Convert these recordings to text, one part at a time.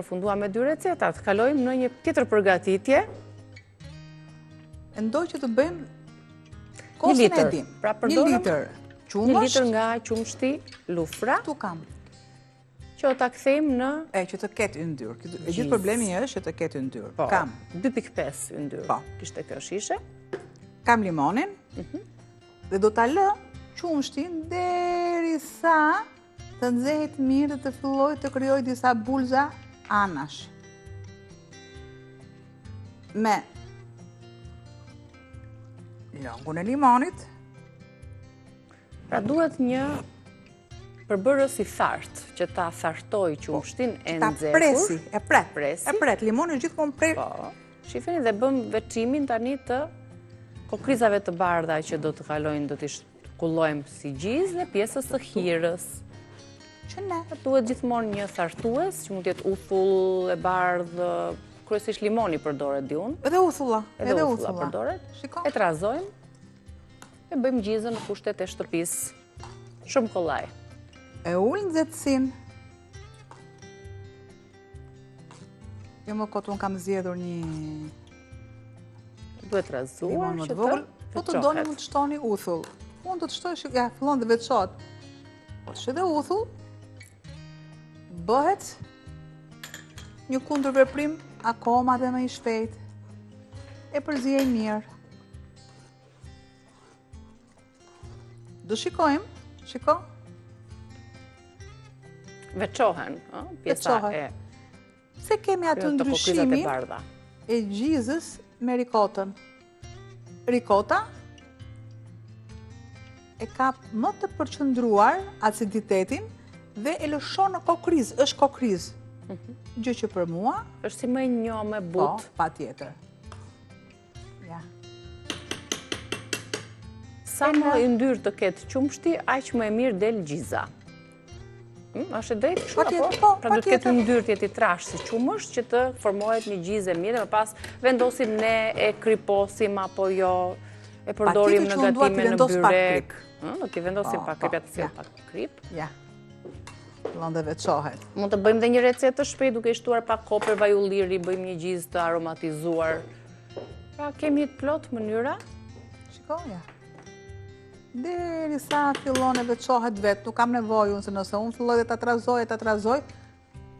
Përfunduam me dy recetat. Kalojmë në një tjetër përgatitje. Mendoj që të bëjmë kosin e dim. Pra një litër qumësht. Një litër nga qumështi lufra. Këtu kam. Që ta kthejmë në... E, që të ketë yndyrë. E gjithë problemi është që të ketë yndyrë. Po, kam. 2.5 yndyrë. Po. Kishte kjo shishe. Kam limonin. Mhm. Dhe do ta lë qumështin derisa të nxehet mirë dhe të fillojë të krijojë disa bulëza anash. Me lëngun e limonit. Pra duhet një përbërës i thartë, që ta thartojë qumështin e nxehur. Ta presi, e pret, e pret, limoni gjithmonë pret. Po, shifeni dhe bëmë veçimin tani të kokrizave të bardha që do të kalojnë, do t'i kullojmë si gjizë dhe pjesës së hirës. Që ne? Duhet gjithmonë një thartues, që mund të jetë uthull e bardhë, kryesisht limoni përdoret di unë. Edhe uthulla, edhe uthulla përdoret. Shiko. E trazojmë, e bëjmë gjizën në kushtet e shtëpisë. Shumë kollaj. E ul nxehtësinë. Jo më kot unë kam zgjedhur një... Duhet trazuar që të vogël. Po të doni mund të shtoni uthull. Unë do të shtoj, ja, fillon dhe veçohet. Po të shtoj dhe uthull, bëhet një kundërveprim akoma dhe më i shpejt. E përziej mirë. Do shikojmë, shiko. Veçohen, pjesa e... Se kemi atë ndryshimin e gjizës me rikotën. Rikota e ka më të përqendruar aciditetin dhe e lëshon në kokriz, është kokriz. Mhm. Gjë që për mua... është si më e njomë e butë. Po, patjetër. Ja. Sa më yndyrë të ketë qumështi, aq më e mirë del gjiza. Hmm, është e drejtë kështu apo? Po, pra duhet të ketë yndyrë të jetë i trashë si qumësht që të formohet një gjizë e mirë dhe më pas vendosim ne e kriposim apo jo e përdorim në gatime në byrek. Hm, do t'i vendosim po, pak po, kripë, ja të sjell pak kripë. Ja. Fillon dhe veçohet. Mund të bëjmë dhe një recetë të shpejtë duke i shtuar pak koper vaj ulliri, bëjmë një gjizë të aromatizuar. Pra kemi plot mënyra. Shiko, ja. Derisa fillon e veçohet vetë, nuk kam nevojë unë se nëse unë filloj dhe ta trazoj e ta trazoj,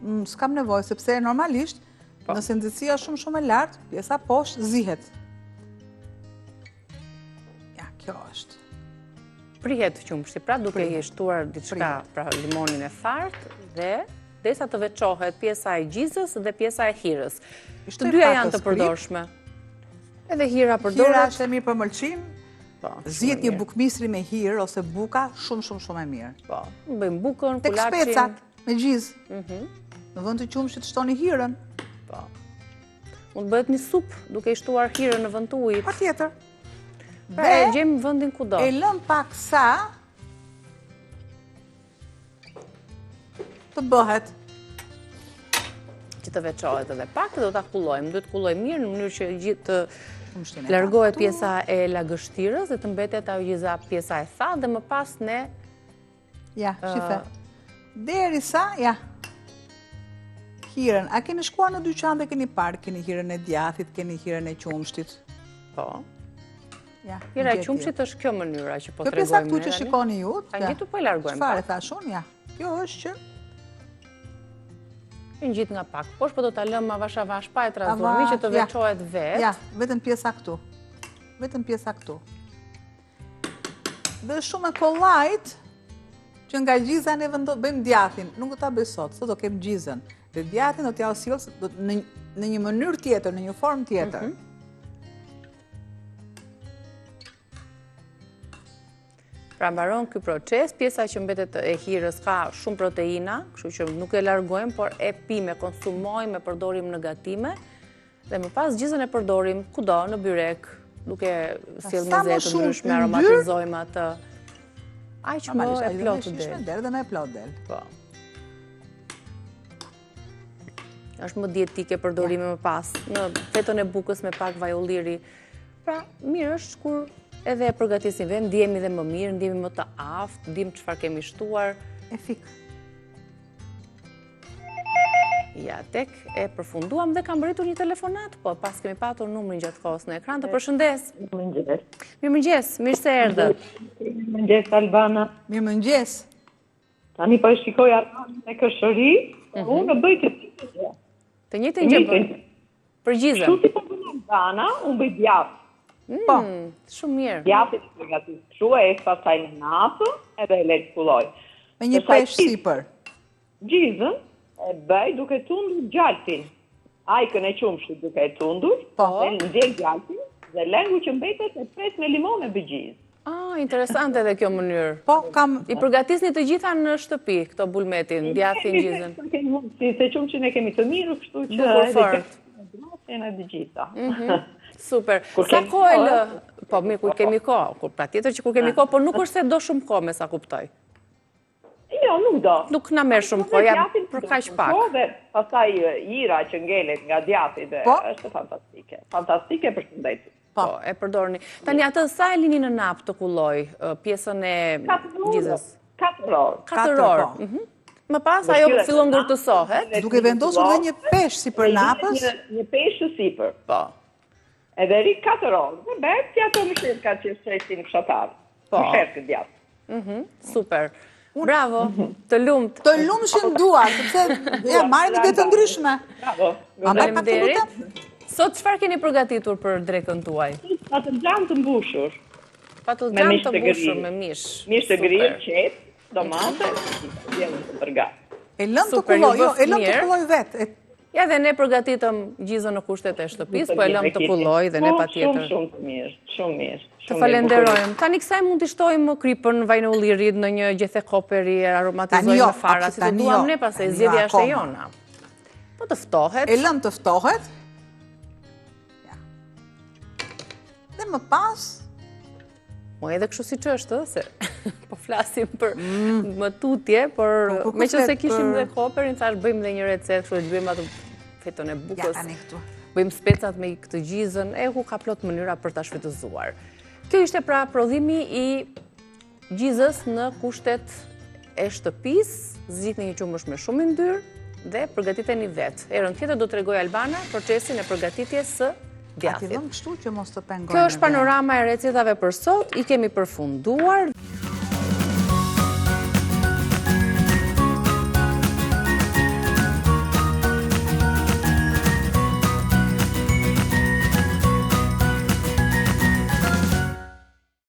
mm, s'kam nevojë, sepse normalisht, po. nëse nxehtësia është shumë shumë e lartë, pjesa poshtë zihet. Ja, kjo është. Prihet qumështi, pra duke i shtuar diçka, pra limonin e thartë dhe derisa të veçohet pjesa e gjizës dhe pjesa e hirës. Të dyja janë të përdorshme. Edhe hira përdoret. Hira është e mirë për mëlçinë. Po, Zihet një bukë misri me hirë ose buka, shumë shumë shumë e mirë. Po, bëjmë bukën, kulaçin. Tek specat, me gjizë. Mhm. Në vend të qumështit shtoni hirën. Po. Mund të bëhet një supë duke i shtuar hirën në vend të ujit. Patjetër. Pra e gjejmë vendin kudo. E lëmë pak sa të bëhet. Që të veçohet edhe pak, do ta kullojmë. Duhet të kullojmë mirë në mënyrë që gjithë të largohet pjesa e lagështirës dhe të mbetet ajo gjiza pjesa e thatë dhe më pas ne Ja, shife. Derisa, ja, hirën. A keni shkuar në dyqan dhe keni parë, keni hirën e djathit, keni hirën e qumështit? Po. Ja, Hira e qumështit është kjo mënyra që po tregojmë. Kjo pjesa këtu që shikoni ju. Ta ngjitu po e largojmë. Çfarë thashë unë, ja. Kjo është që E ngjit nga pak. Poshtë po do ta lëmë avash avash pa e trazuar, që të veçohet vetë. Ja, vetëm pjesa këtu. Vetëm pjesa këtu. Dhe shumë e kollajt që nga gjiza ne vendo, bëjmë djathin. Nuk do ta bëj sot, sot do kem gjizën. Dhe djathin do t'jua sjell në, në një mënyrë tjetër, në një formë tjetër. Mm -hmm. Pra mbaron ky proces, pjesa që mbetet e hirës ka shumë proteina, kështu që nuk e largojmë, por e pimë, e konsumojmë, e përdorim në gatime. Dhe më pas gjizën e përdorim kudo në byrek, duke sjellë meze të ndryshme, aromatizojmë atë. Aq më e plotë del. Del dhe më e plotë del. Po. Është më dietike përdorimi më pas, në fetën e bukës me pak vaj ulliri. Pra, mirë është kur edhe e përgatisim vetë, ndihemi dhe më mirë, ndihemi më të aftë, dimë çfarë kemi shtuar. E fik. Ja, tek e përfunduam dhe ka mbërritur një telefonatë, po paskemi patur numrin gjatë kohës në ekran, të përshëndes. Mirëmëngjes. Mirëmëngjes, mirë se erdhët. Mirëmëngjes, Albana. Mirëmëngjes. Tani po e shikoj Albanën me kërshëri, mm -hmm. unë bëj të njëjtën gjë. Të njëjtën gjë bën. Për gjizën. Kështu si po bën Albana, unë bëj djathë. Mm, po. Shumë mirë. Djathin e përgatis kështu, e hedh pastaj në napë, edhe e lë të kullojë. Me një peshë sipër. Gjizën e bëj duke tundur gjalpin. Ajkën e qumështit duke e tundur, po. dhe nxjerr gjalpin dhe lëngu që mbetet e pres me limon e bëj gjizë. Ah, interesante edhe kjo mënyrë. Po, kam... I përgatisni të gjitha në shtëpi, këto bulmetin, djathin, gjizën. Kemi mundësi, se qumështin e kemi të mirë, kështu që... Bukur fort. Djathin e të gjitha. Mhm. Super. Sa kohë e lë? Po, mirë, kur kemi kohë. Kur, patjetër që kur kemi kohë, po nuk është se do shumë kohë, me sa kuptoj. Jo, nuk do. Nuk na merr shumë kohë, ja për kaq pak. Po dhe pastaj hira që ngelet nga djathi dhe po? është fantastike. Fantastike për shëndetin. Po, po, e përdorni. Tani atë sa e lini në napë të kullojë pjesën e gjizës? 4 orë. 4 orë. Po. Mhm. Më pas ajo fillon ngurtësohet. Duke vendosur dhe një peshë sipër napës. Një peshë sipër. Po. Edhe rri 4 orë. Dhe bëhet si ato mëshirka që shesin fshatarët. Po. Mësherkë djathë. Mhm, super. Bravo, të lumtë. Të lumshin duart, sepse ja, marrim ide të ndryshme. Bravo. Faleminderit. Sot çfarë keni përgatitur për drekën tuaj? Patëllxhan të mbushur. Patëllxhan të mbushur me mish. Mish të grirë, qepë, domate, vjen të përgat. E lëmë të kullojë, jo, e lëmë të kullojë vetë. Ja dhe ne përgatitëm gjizën në kushtet e shtëpisë, po e lëmë të kullojë dhe ne po, patjetër. Shumë, shumë të mirë, shumë mirë. Të falenderojmë. Tani kësaj mund t'i shtojmë kripën, vajin e ullirit, ndonjë gjethe koperi, aromatizojmë jo, me fara, si të duam jo, ne, pastaj zgjedhja është e jona. Po të ftohet. E lëmë të ftohet. Dhe më pas, Po edhe kështu siç është, se po flasim për mm. më tutje, por po, po, meqenëse kishim dhe koperin, thashë bëjmë dhe një recetë, kështu e bëjmë atë fetën e bukës. Ja, tani këtu. Bëjmë specat me këtë gjizën, e ku ka plot mënyra për ta shfrytëzuar. Kjo ishte pra prodhimi i gjizës në kushtet e shtëpisë, zgjidhni një qumësht me shumë yndyrë dhe përgatiteni vetë. Herën tjetër do tregojë Albana procesin e përgatitjes së djathit. A t'i vëmë kështu që mos të pengojnë. Kjo është panorama e recetave për sot, i kemi përfunduar.